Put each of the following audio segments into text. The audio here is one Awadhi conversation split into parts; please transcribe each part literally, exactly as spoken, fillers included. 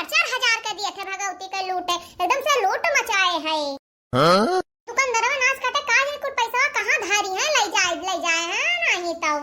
चार हजार के दिए थे भगवती के लूट, एकदम से लूट मचाए है। हाँ? दुकानदारवा नास काटे, का जाने कुल पैसा कहाँ धारी है, ले जाए, ले जाए है, नहीं तो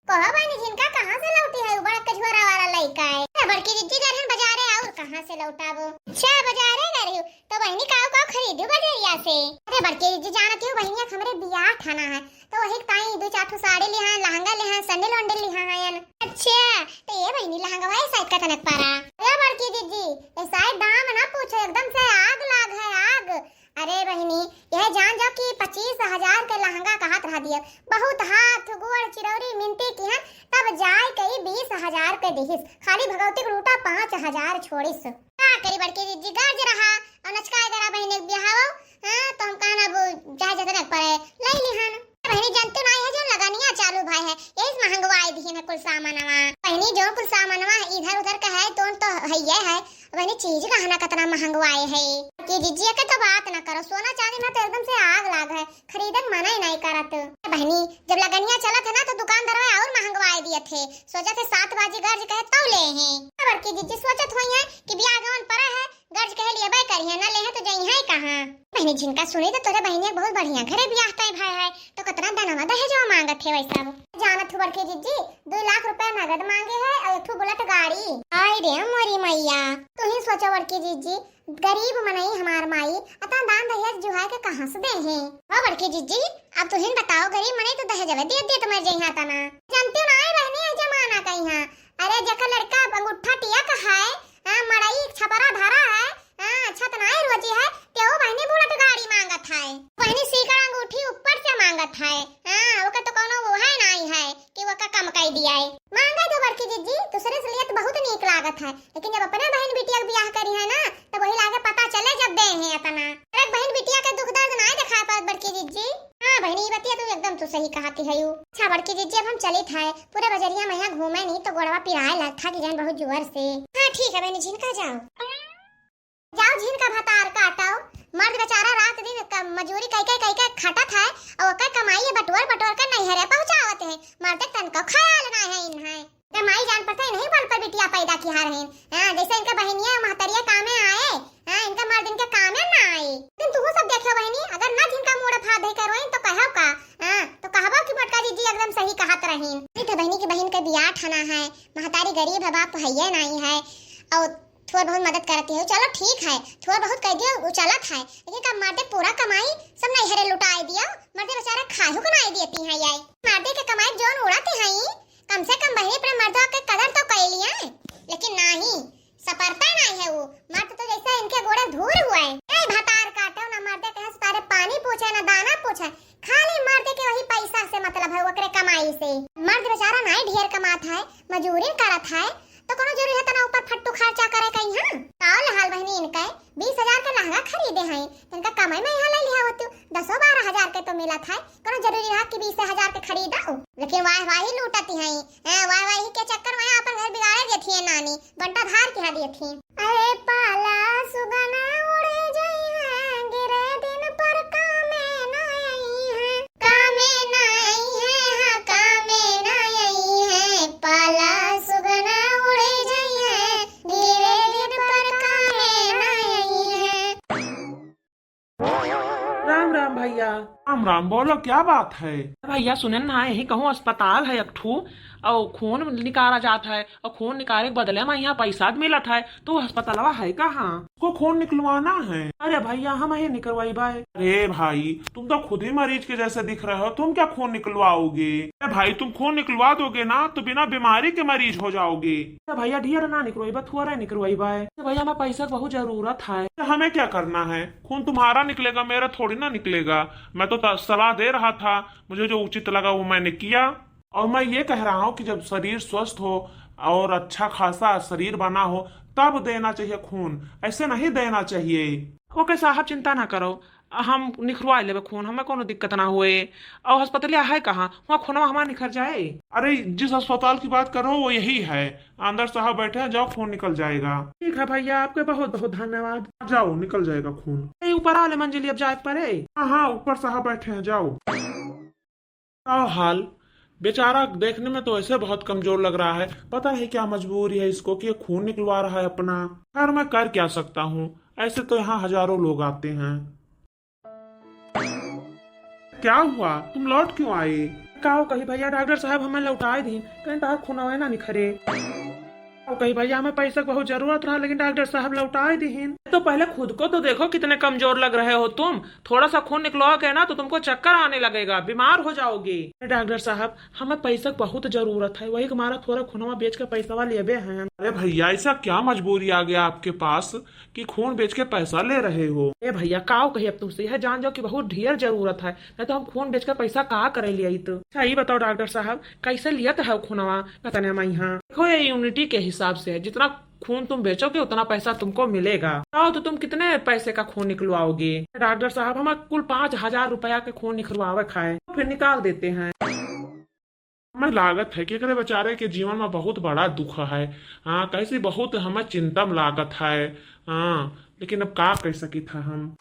कहो बहिनी, झिनका कहाँ से लौटी है, बड़ा कझुआरा वाला लइका है। अरे बड़की जिज्जी गए हैं बाजारे, और कहाँ से लौटाबो? अच्छा, बाजारे गए रही हो, तो बहिनी काऊ काऊ खरीदू बजरिया से? अरे बड़की जिज्जी, जानत हो बहिनिया के हमरे बियाह ठाना है, तो वही ताई दो चार ठो साड़ी लिहा, लहंगा लिहा, सैंडल वैंडल लिहा है। अच्छा, तो ये बहिनी लहंगा भाई साइड का तनक पारा। अरे बड़की जिज्जी, ये साइड दाम ना पूछो, एकदम से आग लाग है, आग। अरे बहिनी, यह जान जाओ कि पच्चीस हजार के लहंगा कहत रह दिया। बहुत हाथ गोड़ चिरौरी मिनती किहन, तब जाए कई बीस हजार के दिहिस। खाली भगवती के लूटा पाँच हजार छोड़िस। का करी बड़की जिज्जी, गर्ज रहा और नचकाए गरा बहिनी के बियाह हो, हाँ, तो हम कहन अब चाहे जतने पड़े, ले लिहन। बहिनी, जनतू नाई है, जो लगनिया चालू भाई है, यही से महंगवाई दिहिन है कुल सामानवा। बहिनी, जो कुल सामानवा है, इधर उधर का है, तो, तो है ये है। बहिनी, चीज गहना कितना महंगवाए है कि जिज्जिया के तो बात ना करो, सोना चांदी में तो एकदम से आग लाग है, खरीदे के मना ही नहीं करत। बहिनी, जब लगनिया चलत है ना, तो दुकानदारवा और महंगवाए दिए थे, सोचा थे सात बाजी गर्ज कहे तो ले हैं। बड़की जिज्जी सोचत हुई है कि बियाह गवन पड़ा है, गर्ज कहे लिए बाय करिहे ना, लेहे तो जइहे कहाँ। बहिनी, झिनका सुनी तो तोरे बहिनी के बहुत बढ़िया घरे बियाह तय भाई है, तो कितना दनवा दहेजवा मांगत है वैसा। जानत हूँ बड़की जिज्जी, दो लाख रुपया नगद मांगे है और एक ठो बुलेट गाड़ी। हाय रे मोरी मैया, तू ही सोचो बड़की जिज्जी, गरीब मनई हमार माई अतना दान दहेज जुहाय के कहाँ से दे हैं? हो बड़की जिज्जी, अब तू ही बताओ, गरीब मनई तो दहेजवे दिए दिए तुम्हारे जइहा तना। जानते हो ना, आए बहनी, ये जमाना का यहाँ अरे जेकर लड़का अंगूठा टिया का है, हाँ, मड़ई छपरा धरा है, हाँ, अच्छा त नाई रोजी है, तेहू बहिनी बुलेट गाड़ी मांगत है। बहिनी सीकड़ अंगूठी ऊपर से मांगत है, हाँ, ओकर तो कोनो वो है नाई है कि ओकर कम कई दिया है। मांगे दो बड़की जिज्जी, दूसरे से लिए तो बहुत नीक लागत है, लेकिन जब अपने बहन बिटिया के बियाह करी है ना, तब वही लागे पता चले जब दे हैं इतना। अरे बहन बिटिया के दुख दर्द नाई दिखाए पावत बड़की जिज्जी। हाँ बहिनी, ई बतिया तू एकदम तू सही कहती है यू। अच्छा बड़की जिज्जी, अब हम चलित है, पूरे बजरिया में यहाँ घूमे नहीं तो गोड़वा पिराए लगत है कि जान बहुत जोर से। हाँ ठीक है बहिनी, झिनका जाओ। जाओ झिनका भतार काटो, मर्द बेचारा रात दिन क-, मजूरी कई कई कई के खटत है और ओकर कमाई बटोर बटोर के नैहरे पहुँचावत है, मर्द तनको ख्याल ना है इन्हें। जब माई जान पड़ता है, नहीं बल पर बिटिया पैदा किहा रहे। हाँ, जैसे इनके बहिनिया महतरिया कामे आए, हाँ, इनका मर्द इनके कामे ना आए। लेकिन तुहू सब देखो बहिनी, अगर ना जिनका मूड़ फाद है करोइन तो कहो का? हाँ, तो कहबो कि मोटका जिज्जी एकदम सही कहत रहीन। नहीं तो बहिनी की बहिन के बियाह ठाना है, महतारी गरीब है, बाप हइये नहीं है, और थोड़ बहुत मदद करती है, चलो ठीक है, थोड़ बहुत कह दियो वो चलत है, लेकिन का मर्दे पूरा कमाई सब नैहरे लुटाए दियो, मर्दे बेचारा खाहू को नहीं देती है ये। मर्दे के कमाई जोन उड़ाते हैं, कम से कम बहिनी अपने मर्दवा के कदर तो कइ लिया, लेकिन नाही, सपरता नाही है वो। मर्द तो जैसे इनके गोड़े धूर हुए। ए भतार काटो ना, मर्दे कहे से तारे पानी पूछे ना दाना पूछे, खाली मर्दे के वही पैसा से मतलब है, ओकरे कमाई से। मर्द बेचारा नाही ढेर कमात है, मजूरी करत है, तो कोनो जरूरी है तना ऊपर फट्टू खर्चा करे कहीं, हाँ? का ले हाल बहिनी इनके? बीस हजार के लहंगा खरीदे हैं, इनका कमाई में यहाँ ले लिया होती, दसो बारह हजार के तो मिलत है, कोनो जरूरी रहा कि बीस हजार के खरीदा हो? लेकिन वाह वाही लूटती हैं, हैं, वाह वाही के चक्कर में अपन घर बिगाड़े देती है नानी, बंटा धार के यहाँ देती। अरे पाला सुगना उड़े जाई है, गिरे दिन पर कामे ना आई है, कामे ना आई है, हाँ, कामे ना आई है, पाला सुगना उड़े जाई है, गिरे दिन पर कामे ना आई है। राम राम भैया। राम राम, बोलो क्या बात है? भैया सुने ना, यही कहूँ अस्पताल है एक ठू, और खून निकाला जात है, और खून निकाले के बदले में यहाँ पैसा भी मिलत है, तो अस्पतालवा है कहाँ? को खून निकलवाना है? अरे भैया, हम ही निकलवाई बाय। अरे भाई, तुम तो खुद ही मरीज के जैसे दिख रहे हो, तुम क्या खून निकलवाओगे? अरे भाई, तुम खून निकलवा दोगे ना तो बिना बीमारी के मरीज हो जाओगे। अरे भैया, ढेर ना निकलवाई बा, थोड़ा निकलवाई बाय। अरे भैया, हमें पैसा की बहुत जरूरत है। तो हमें क्या करना है? खून तुम्हारा निकलेगा, मेरा थोड़ी ना निकलेगा। मैं तो त-, सलाह दे रहा था, मुझे जो उचित लगा वो मैंने किया। और मैं ये कह रहा हूँ कि जब शरीर स्वस्थ हो और अच्छा खासा शरीर बना हो, तब देना चाहिए खून, ऐसे नहीं देना चाहिए। ओके साहब, चिंता ना करो, हम निखरवा लेबे खून, हमें कोनो दिक्कत ना होए। और अस्पतालिया है कहाँ, वहाँ खूनवा हमार निखर जाए? अरे, जिस अस्पताल की बात कर रहे हो, वो यही है। अंदर साहब बैठे हैं, जाओ, खून निकल जाएगा। ठीक है भैया, आपके बहुत बहुत धन्यवाद। जाओ, निकल जाएगा खून। ए, ऊपर वाले मंजिल अब जाए पड़े। हाँ, हाँ, ऊपर साहब बैठे हैं, जाओ। का हाल? बेचारा देखने में तो ऐसे बहुत कमजोर लग रहा है, पता नहीं क्या मजबूरी है इसको कि ये खून निकलवा रहा है अपना। खैर, मैं कर क्या सकता हूँ, ऐसे तो यहाँ हजारों लोग आते हैं। क्या हुआ, तुम लौट क्यों आए? का हो कही भैया, डॉक्टर साहब हमें लौटाए दीन, कहीं तार खूनवा ना निखरे। का हो कही भैया, हमें पैसा की बहुत जरूरत रहा, लेकिन डॉक्टर साहब लौटाए दीन। तो पहले खुद को तो देखो, कितने कमजोर लग रहे हो तुम। थोड़ा सा खून निकलवा के ना तो तुमको चक्कर आने लगेगा, बीमार हो जाओगे। अरे डॉक्टर साहब, हमें पैसा की बहुत जरूरत है, वही के मारा थोड़ा खूनवा बेच के पैसा लेबे हैं। अरे भैया, ऐसा क्या मजबूरी आ गया आपके पास कि खून बेच के पैसा ले रहे हो? ए भैया, काव कही अब तुमसे, यह जान जाओ कि बहुत ढेर जरूरत है, नहीं तो हम खून बेच के पैसा का करे लियाइत। अच्छा, ये बताओ डॉक्टर साहब, कैसे लियत है खूनवा? कतने में यहाँ देखो, ये यूनिटी के हिसाब से है, जितना खून तुम बेचोगे उतना पैसा तुमको मिलेगा। बताओ तो तुम कितने पैसे का खून निकलवाओगे? डॉक्टर साहब, हम कुल पाँच हजार रुपया के खून निकलवावे खाए, फिर निकाल देते हैं। हमें लागत है कि एकरे बेचारे के जीवन में बहुत बड़ा दुख है। हाँ, कैसे बहुत हमें चिंता में लागत है। हाँ, लेकिन अब का कर सकित है हम।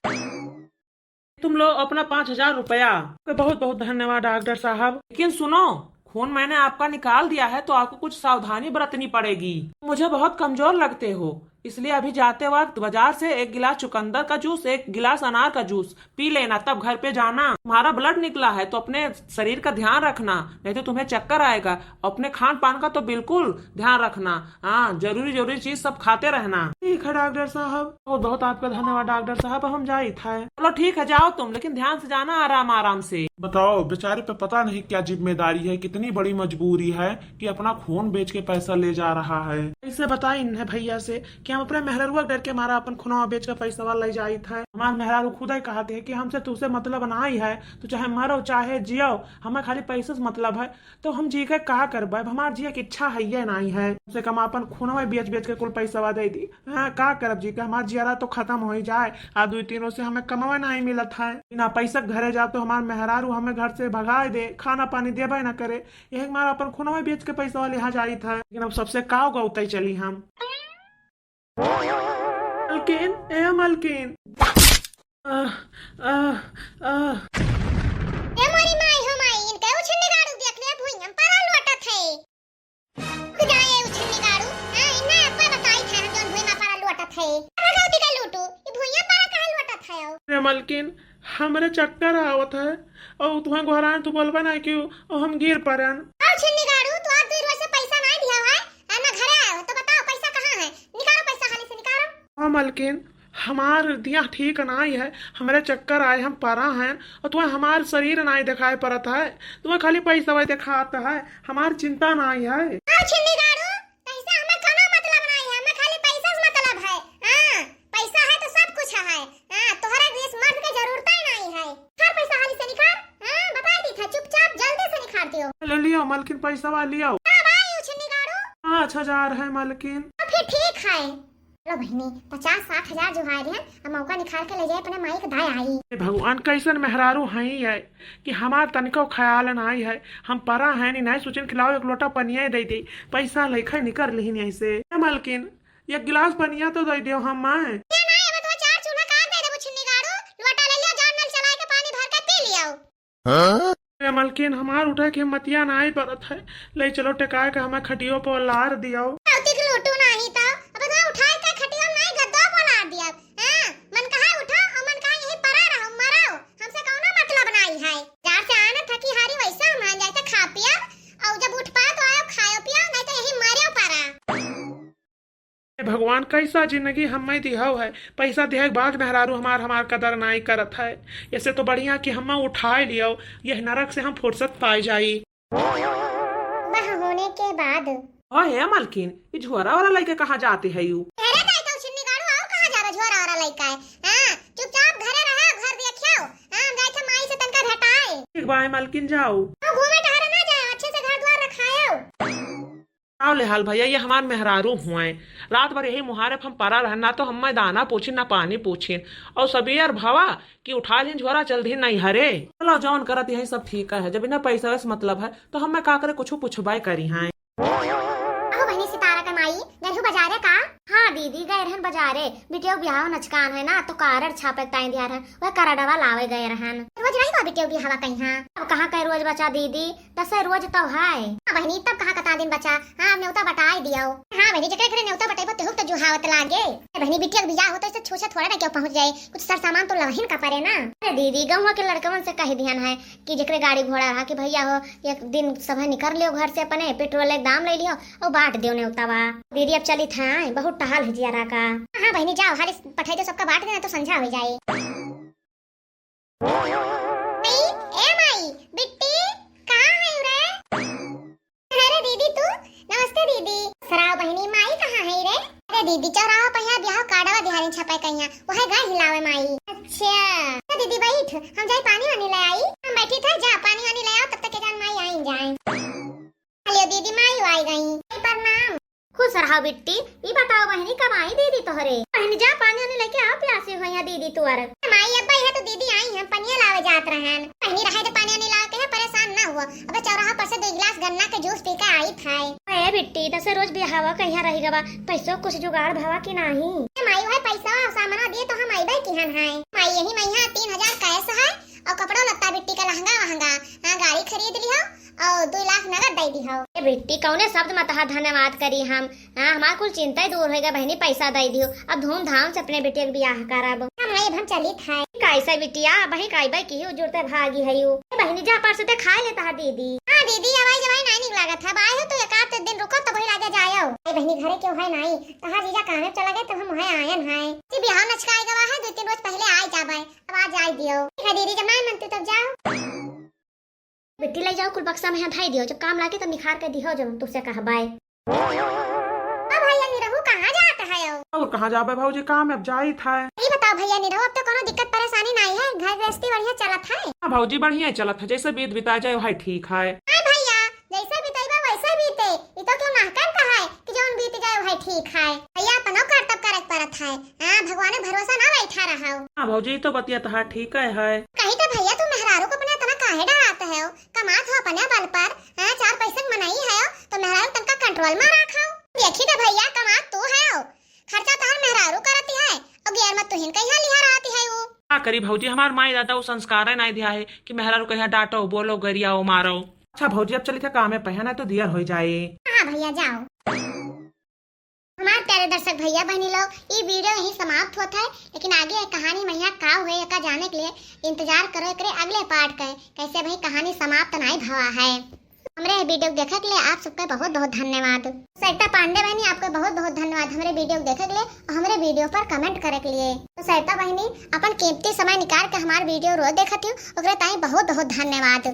तुम लो अपना पाँच हजार रुपया। बहुत बहुत धन्यवाद डॉक्टर साहब। लेकिन सुनो, खून मैंने आपका निकाल दिया है तो आपको कुछ सावधानी बरतनी पड़ेगी। मुझे बहुत कमजोर लगते हो, इसलिए अभी जाते वक्त बाजार से एक गिलास चुकंदर का जूस, एक गिलास अनार का जूस पी लेना, तब घर पे जाना। तुम्हारा ब्लड निकला है तो अपने शरीर का ध्यान रखना, नहीं तो तुम्हें चक्कर आएगा। अपने खान पान का तो बिल्कुल ध्यान रखना। हाँ, जरूरी जरूरी चीज सब खाते रहना। ठीक है डॉक्टर साहब, बहुत बहुत आपका धन्यवाद डॉक्टर साहब, हम जाइत है। चलो ठीक है, जाओ तुम, लेकिन ध्यान से जाना, आराम आराम से। बताओ, बेचारे पे पता नहीं क्या जिम्मेदारी है, कितनी बड़ी मजबूरी है कि अपना खून बेच के पैसा ले जा रहा है। कैसे बताई इन्हें भैया से कि हम अपने मेहररुआ के डर के मारा अपन खूनवा बेच के पैसा ले जाइत है। हमार मेहरारू खुद ही कहते हैं कि हमसे तुझसे मतलब ना ही है, तू चाहे मरो चाहे जियो, हमें खाली पैसे से मतलब है। तो हम जी के का करबे? अब हमार जिए के इच्छा है ये नहीं है, कम से कम अपन खूनवा बेच बेच के कुल पैसा दे दी। हाँ, का करब जी के, हमार जियारा तो खत्म हो ही जाए। आ दुई तीनों से हमें कमावे नहीं मिलत है, बिना पैसा के घरे जाब तो हमार मेहरारू हमें घर से भगाए दे, खाना पानी देबे ना करे। यही मारा अपन खूनवा बेच के पैसा लेहा जाइत है, लेकिन अब सबसे का गौतई चली हम। मलकिन, ए मलकिन। आह, आह, आह। ए मोरी माई हो माई, इनके उछिन्नी गाड़ू देख ले, भुइयां पारा लोटत है। रुक जा ए उछिन्नी गाड़ू, हाँ, इन्हें आपा बताई था हम जौन भुइयां पारा लोटत है। भगवती का लूटू, ये भुइयां पारा काहे लोटत है? ए मलकिन, हमरे चक्कर आवत है, और तुहें गोहरान तू बोलबा ना कि और हम गिर पड़न। और छिन्नी गाड़ू, तू आज दो रोज से पैसा नहीं दिया है, आ ना घरे आयो, तो बताओ पैसा कहाँ है? निकालो पैसा हाली से, निकालो। हाँ मलकिन, हमार दिया ठीक नाई है, हमरे चक्कर आए, हम परा हैं, और तुम्हें हमार शरीर नाई दिखाई पड़त है, तुम्हें खाली पैसा वही दिखात है, हमार चिंता नाई है। और छिन्नी गाड़ू, पैसा हमें कोनो मतलब नाई है, हमें खाली पैसा से मतलब है। हाँ, पैसा है तो सब कुछ है। हाँ, तोहरा जैस मर्द के जरूरत ही नाई है। हर पैसा हाली से निकाल। हाँ, बताई दी था, चुपचाप जल्दी से निकाल दियो। ले लियो मलकिन, पैसा वा लियो। हाँ भाई, उछिन्नी गाड़ू। पाँच हजार है मलकिन। तो फिर ठीक है। लो बहिनी, पचास साठ हजार जो है, अब मौका निकाल के ले जाए अपने माई के दाई आई। हे भगवान, कैसन मेहरारू हई है कि हमार तनिको ख्याल नाई है। हम परा है नी, नहीं सोचिन खिलाओ एक लोटा पनिया दे दे, पैसा लेखा निकर लिहिन ऐसे। ए मलकिन, एक गिलास पनिया तो दे दियो हम माए। ये नहीं, अब तो चार चूल्हा काट दे देबो छिन्नी गाड़ू, लोटा ले लियो, जान नल चलाए के पानी भर के पी लियो। हाँ? ए मलकिन, हमार उठे के हिम्मतिया नाई परत है, ले चलो टेकाए के हमें खटियो पर लार दियो। औती के लूटू नाही तो, अब तो उठाए के खटियो नाही गद्दो पर लार दियो। हाँ, मन कहा उठो और मन कहा यही परा रहो, मरो, हमसे कौनो मतलब नाई है। जार से आना थकी हारी वैसा हम जाए तो खा पियो, और जब उठ पाओ तो आयो खायो पियो, नहीं तो यही मरियो परा। हे भगवान, कैसा जिंदगी हमें दिहव है। पैसा दिहे के बाद मेहरारू हमार, हमार कदर नाई करत है। ऐसे तो बढ़िया कि हमें उठाए लियो, यह नरक से हम फुर्सत पाए जाई। वह होने के बाद। ओ हे मलकिन, ई झोरा वाला लइके कहाँ जाते है यू? अरे दाई तो छिन्नी गाड़ू, और कहाँ जाबे झोरा वाला लइका है? हाँ, चुपचाप घरे रहे, घर देखियो। हाँ, हम जाए थे माई से तनका भेटाए। ठीक बा, हे मलकिन जाओ। हाँ, घूमे टहरे ना जाए, अच्छे से घर द्वार रखायो। आओ ले हाल भैया, ये हमार मेहरारू हुए। रात भर यही मुहारे पे हम परा रहन, ना तो हमें दाना पूछिन, ना पानी पूछिन। और सबेर भवा कि उठा लिन झोरा, चल दी नहीं हरे। चलो, जौन करत यही सब ठीक है, जब इन्हें पैसा से मतलब है, तो हमें का करे, कुछ पूछबे करी हैं। अहो बहिनी सितारा के माई, गरहू बाजारे का? हाँ, दीदी गए रहन बजारे, बिटिया बियाह नचकान है ना, तो card छापे ताई दिया रहन, वह cardवा लावे गए रहन। रोज रही बा बिटिया बियाहवा कहिया? अब कहाँ कहे रोज बचा दीदी, दसे रोज तो है। हाँ बहिनी, तब कहाँ कता दिन बचा, हाँ अब नेवता बटाई दियो। हाँ बहिनी, जेकरे घरे नेवता बटेबो तेहू तो जुहावत लागे। ए बहिनी, बिटिया के बियाह होते से छूछे थोड़े ना क्यों पहुँच जाए, कुछ सरसामान तो लवहिन का परे ना। अरे दीदी, गौवा के लड़कवन से कह दिहन है, कि जेकरे गाड़ी घोड़ा रहा कि भैया हो, एक दिन सभे निकर लियो घर से अपने, पेट्रोल एक दाम ले लियो और बांट दियो नेवतावा। दीदी अब चलित है, बहुत टहल है जियारा का। हाँ बहिनी जाओ, हाली पठाई दो सबका बांट देना तो संझा हो जाए। माई, ए माई, बिट्टी, कहाँ है रे? अरे दीदी तू, नमस्ते दीदी। सराव बहिनी, माई कहाँ है रे? अरे दीदी, चौराहा पर यहाँ बियाह कार्डवा दिहारी छपाई कहिया, वह गए हिलावे माई। अच्छा। तो दीदी बैठ, हम जाई पानी वानी ले आई। हम बैठी थे, जा पानी वानी ले आओ, तब तक के जान माई आई जाए। हेलो दीदी, माई आई गई। माई प्रणाम। खुश रहो बिट्टी। ई बताओ बहिनी, कब आई दीदी तोहरे? बहिनी जा पानी वानी लेके आओ, प्यासी हुई है दीदी तुअर। माई अब्बा, यह तो दीदी आई हैं, पनिया लावे जात रहन। बहिनी रहे दे पानी वानी लावे के, परेशान ना हुआ। अबे चौराहा पर से दो गिलास गन्ना के जूस पी के आई था। ए बिट्टी, दसे रोज बियाहवा कहिया रही गवा, पैसो कुछ जुगाड़ भवा कि नाही? ए माई, वह पैसा और सामाना दिए तो हम अइबे किहन है। माई यही महीना तीन हजार कैश है और कपड़ा लत्ता बिट्टी का लहंगा वहंगा, हाँ गाड़ी खरीद लिहो और दो लाख नगद दे दिहो। ए बिट्टी, कौने शब्द में तहार धन्यवाद करी हम? हाँ, हमार कुल चिंता ही दूर होइगा बहिनी, पैसा दे दियो। अब धूमधाम से अपने बिटिया के बियाह करब। हम आइब, हम चलित है। कैसे बिटिया, बही काई बाई की जुड़ते भागी है यू। ए बहिनी जा पर से ते खाए ले तहार दीदी। हाँ दीदी, अवाई जवाई नाई निक लागत है। अब आए हो तो एक आध दिन रुको तब वही लागे जायो। ए बहिनी घरे क्यों है नाई? तहार जीजा कामे चला गए तब हम वहाँ आयन है। जी बिहान नचकाए गवा है, दो तीन रोज पहले आए जाबे। अब आ जाए दियो। ठीक है दीदी, जब नाई मनते तब जाओ। बिट्टी ले जाओ, कुल बक्सा में धई दियो, जब काम लागे तब निखार के दिहो जब तुझसे कहबाए। अब भैया निरहू कहाँ जात है हो? और कहाँ जाबे भौजी, काम अब जाइत है। ई बताओ भैया निरहू, अब तो कोनो दिक्कत परेशानी नाई है, घर गृहस्थी बढ़िया चलत है? हाँ भौजी, बढ़िया चलत है, जैसे बीत बिता जाए वही ठीक है। हाँ भैया, जैसे बितैबा वैसे बीते, ई तो क्यों नहकन कहा है कि जौन बीत जाए वही ठीक है। भैया अपनो कर्तव्य करे के परत है, हाँ भगवान भरोसा ना बैठा रहो। हाँ भौजी, ई तो बतिया तहार ठीक है। कही तो भैया तू मेहरारू को अपने इतना काहे डराते हो? कमात हो अपने बल पर, हाँ, चार पैसे के मनई है, तो मेहरारू तनका control में रखो। देखी तो भैया, कमात तू है, खर्चा तहार मेहरारू करती है, और गियर में तुहिन कहिया लिहा रहती है वो। का करी भौजी, हमार माई दादा वो संस्कार है नाई दिया है कि मेहरारू कहिया डांटो, बोलो, गरियाओ, मारो। अच्छा भौजी, अब चली थे काम में पहना तो दियर हो जाए। हाँ भैया, जाओ। हमार प्यारे दर्शक भैया बहनी लोग, ई video यहीं समाप्त होत है, लेकिन आगे ये कहानी में यहाँ का हुए, एका जाने के लिए इंतजार करो एकरे अगले part के, कैसे भाई कहानी समाप्त नाई भवा है। हमरे ये video देखे के लिए आप सबके बहुत बहुत धन्यवाद। सरिता पांडे बहनी, आपके बहुत बहुत धन्यवाद हमरे video देखे के लिए और हमरे video पर comment करे के लिए। तो सरिता बहनी अपन कीमती समय निकाल के हमार video रोज देखत हो, ओकरे ताई बहुत बहुत धन्यवाद।